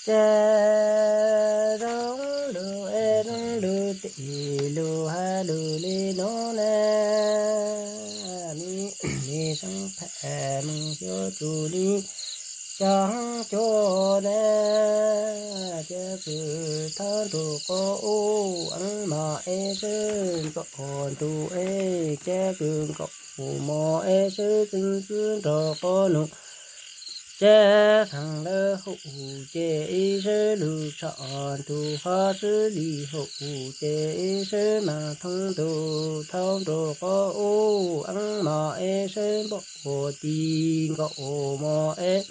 Ces zoo lug es zoo lug tim lug hais lug li nuav na, mi, mi seeb phem moog xyuas tug li cov cuag na, ces kws thab nrug quas ub eeb mos es sib ntxuav nrug es ces kws nkaum mos es sib txeeb txwv nrug quas nug. Ces feem lawv hum ces ib sib lug tshom nrug hov sib li hum ces ib sib mas thoob ntug thab nrug quas ub eeb mos es sib npaum tis nkaum mos es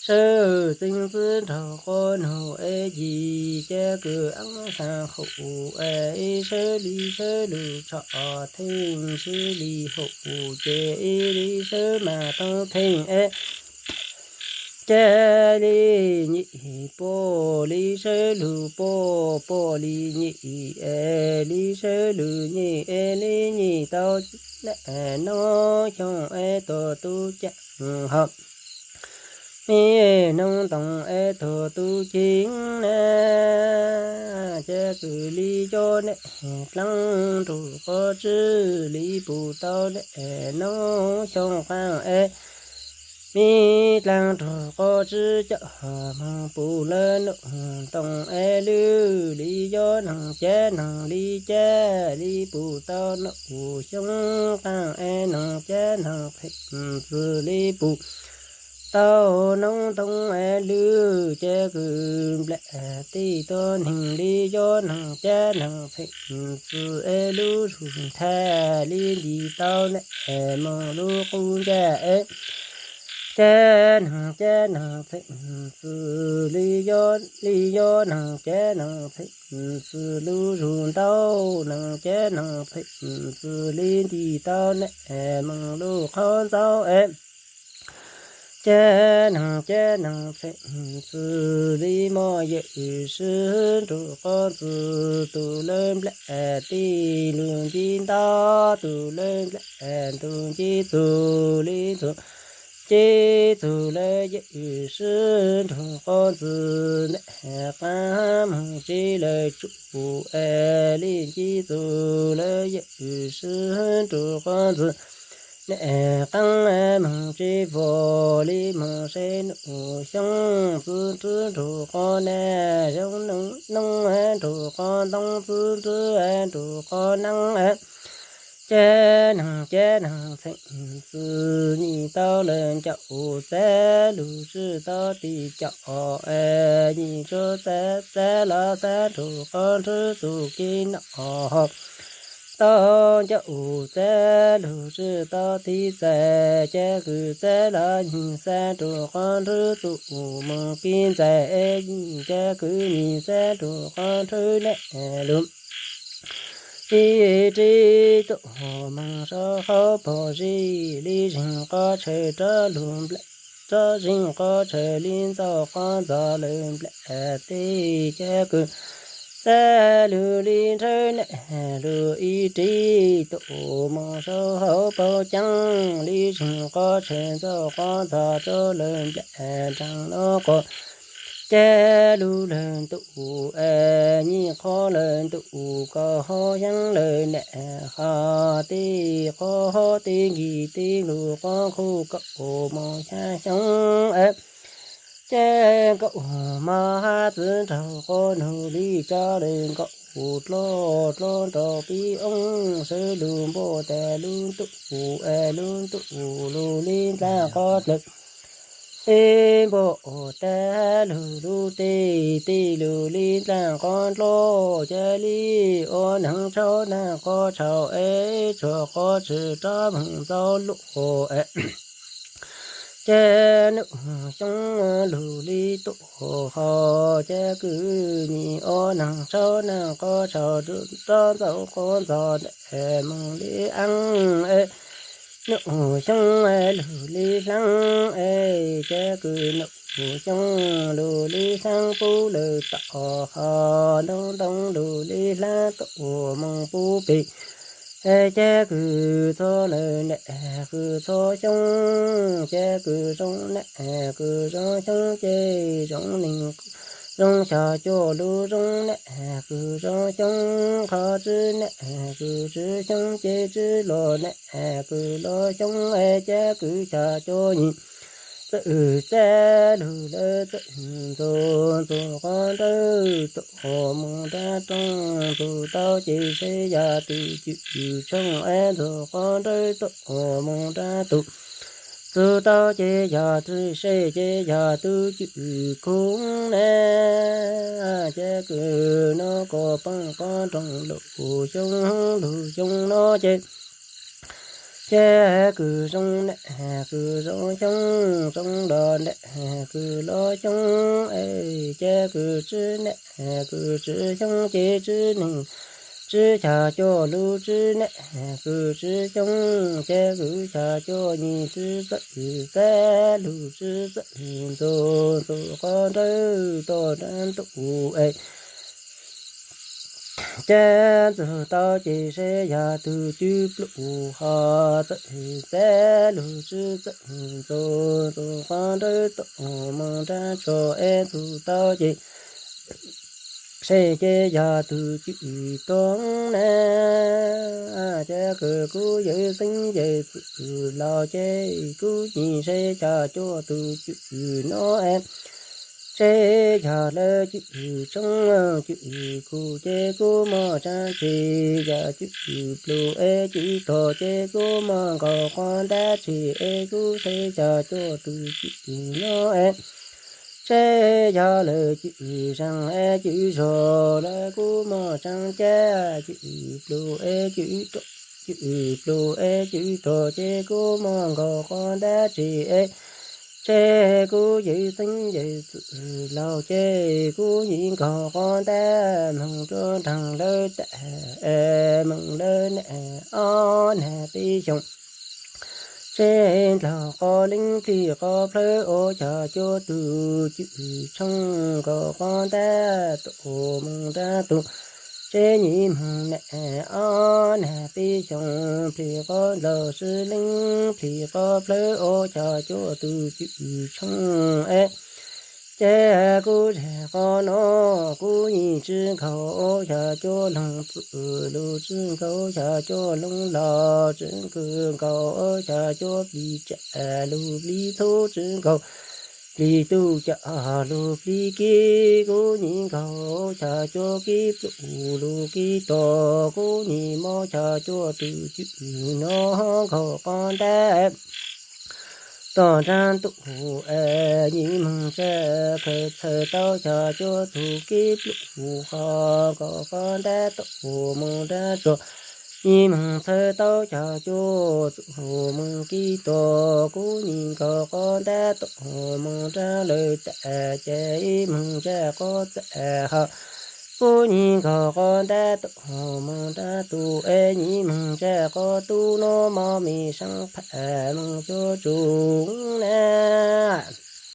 sib txeeb txwv nrug quas nug es yim ces kws eeb xaa hum es ib sib li sib lug tshom theej sib li hum ces ib li sib mas thoob theej es ces li nyim puab li sib lug puab puab li nyim es li sib lug nyim es li nyim tau nam noob xyoo es tuag tub caaj hov mi noob ntoo es tuag tub ceeb na, ces kws li cov nam dlaab nrug quas tsib li pum tau nam noob xyoo qaab es mi dlaab nrug quas tsib coj moog pum lawv noob ntoo es lwj li cov noog cav noog li cav li pum tau nam xyoo qaab es noog cav noog txheem txwm li pum tau noob ntoo es lwj ces kws nplaim tij tuab neeg li cov noog cav noog txheem txwm es lub zug nthaij li nti tau nam moog lub qub ncaaj es cav noog cav noog txheem txwm li cov, li cov noog cav noog txheem txwm lub zug ntau, noog cav noog txheem txwm li nti tau nam moog lub qhov ntxauv es cav noog cav noog txheem txwm li mos yawm sib nrug quas ntxwg tug lawv nplaim tij lug nci ntau, tug lawv nplaim ntug nci txug li txug nci txug lawv yawm sib nrug quas ntxwg nam qaab moog tsib lawv tsum es li nci txug lawv yawm sib nrug quas ntxwg nam qaab moog tsib vog li moog seb nam xyoo txwv nrug quas nam xyoo noob nrug quas ntoo txwv nrug quas naab cav noog cav noog txheem txwm nyim tau lawv ncaum txav lug tsib tau tis caum es nyim tsuav txav txav los xab nrug quas nrhwv txug kev nom hov tau ncaum txav lug tsib tau tis txais ces kws txav los nyim xab nrug quas nrhwv txug moog kev ntxais es nyim ces kws nyim xab nrug quas nrhwv nam lug ib rib tuaj moog sau hauv paug zig li zeeg quas tshaw rov lug nplaim, rov zeeg quas tshaw li ntxauj quas ntxog lawv nplaim tij ces kws txav lug li nrhawv nam lug ib rib tuaj moog sau hauv paug ceeb li zeeg quas tshaw ntxauj quas ntxog rov lawv nplaim nraag no quas ces lug lawv ntuj es nyim qhov lawv ntuj kaum hov xyoo lawv nam hov tij qhov hov tij nkig tij lug quas khuj kaum moos xya xyoo es ces kaum moos hab txwv nraug quas nug li tso lawv nkaum dlua dlua nraug pib oob sawv lug npuaj tas lub ntuj es lub ntuj lug li ndlaag quas dlawg tij npuaj tas lug lub tij, tij lug li ndlaag quas dlua ces li ua neeg tshauv neeg quas tshauv es tsuag quas tshwm rov moog ntxauv luj es ces nub xyoo lug li tuaj hov ces kws nyim ua neeg tshauv neeg quas tshauv rov ntxauv quas ntxog nam moog li eeb es nub xyoo lug li hlaab es ces kws nub xyoo lug li hlaab pub lawv tom hov noob ntoo lug li hlaab tuaj moog pub peg Ces kws txhua lawm ne, kws txhua xyoo, ces kws zoo ne, kws zoo xyoo ces zoo neeg, zoo xya cuaj lub zoo ne, kws zoo xyoo qhov tswv ne, kws tswv xyoo ces tswv los ne, kws los xyoo es ces kws xya cuaj nyim. Txawm txav lug lawm txawm ntxuav, ntxuav qhov nrawj tuaj mus nrab rooj, ntxuav tau ces seb yog tus cwm tshooj es ntxuav qhov nrawj tuaj mus nrab tus, ntxuav tau ces yog tus seb ces yog tus cwm khoob ne. Ces kws no kuj poob qhov rooj lub xyoo, lub xyoo no ces ces kws zoo ne, kws zoo xyoo, zoo los ne, kws los xyoo es ces kws tswv ne, kws tswv xyoo ces tswv neeg, tswv xya cuaj lub tswv ne, kws tswv xyoo ces kws xya cuaj nyim tswv txawm txav lug tswv txawm ntxuav, ntxuav qhov nrawj tuaj nrab ntuj es ces ntxuav tau ces seb yog tus cwm pluj ho txawm txav lug tswv txawm ntxuav, ntxuav qhov nrawj tuaj mus nrab tso es ntxuav tau ces seb ces yog tus cwm toob ne. Ces kws kuv yawm xeeb yawm txwm laus ces kuv nyiam seb xya cuaj tus cwm no es seb yog lawv cwm tshooj, cwm khuv ces kuv muaj tsaab tsi, yog cwm pluj es cwm tog ces kuv muaj nkaus qhov ntab tsi es kuv seb xya cuaj tus cwm no es seb yog lawv cwm zaaj es cwm zog lawv kuv muaj tsaab cab, cwm pluj es cwm pluj es cwm tog ces kuv muaj nkaus qhov ntab tsi es seb kuv yawm xeeb yawm txwm laus ces kuv nyiam nkaus qhov ntab moog rua nraag lawv tas moog lawv ne ob nag peb xyoos. Seb dlaug qhov leej plig qhov plawv ua xya cuaj tus cwm tshooj nkaus qhov ntab tuaj moog nrab tug. Seb nyiam moog ne ob nag peb xyoos plig qhov dlaug sib leej plig qhov plawv ua xya cuaj tus cwm tshooj es ces kuv zag qhov no kuv nyiam tsw nkaus ua xya cuaj loog txwm lug tsw nkaus xya cuaj loog los tsw nkaus ua xya cuaj plig tsam lug plig txhub tsw nkaus plig tub cam lug plig kib kuv nyiam nkaus xya cuaj kib pluj lug kib tog kuv nyiam mob xya cuaj tus cwm no nkaus qhov ntab tuaj nrab ntuj es nyiam moog tsam khaws txhawm tau xya cuaj tug kib pluj ho nkaus qhov ntab tuaj moog nrab tsuag. Nyiam moog txhawm tau xya cuaj tug moog kib tog kuv nyiam nkaus qhov ntab tuaj moog nrab lawv tas ces moog tsam qhov txam ho kuv nyiam nkaus qhov ntab tuaj moog nrab tug es nyiam moog tsam qhov tub no mog me saab pham moog xyuv tsuv na.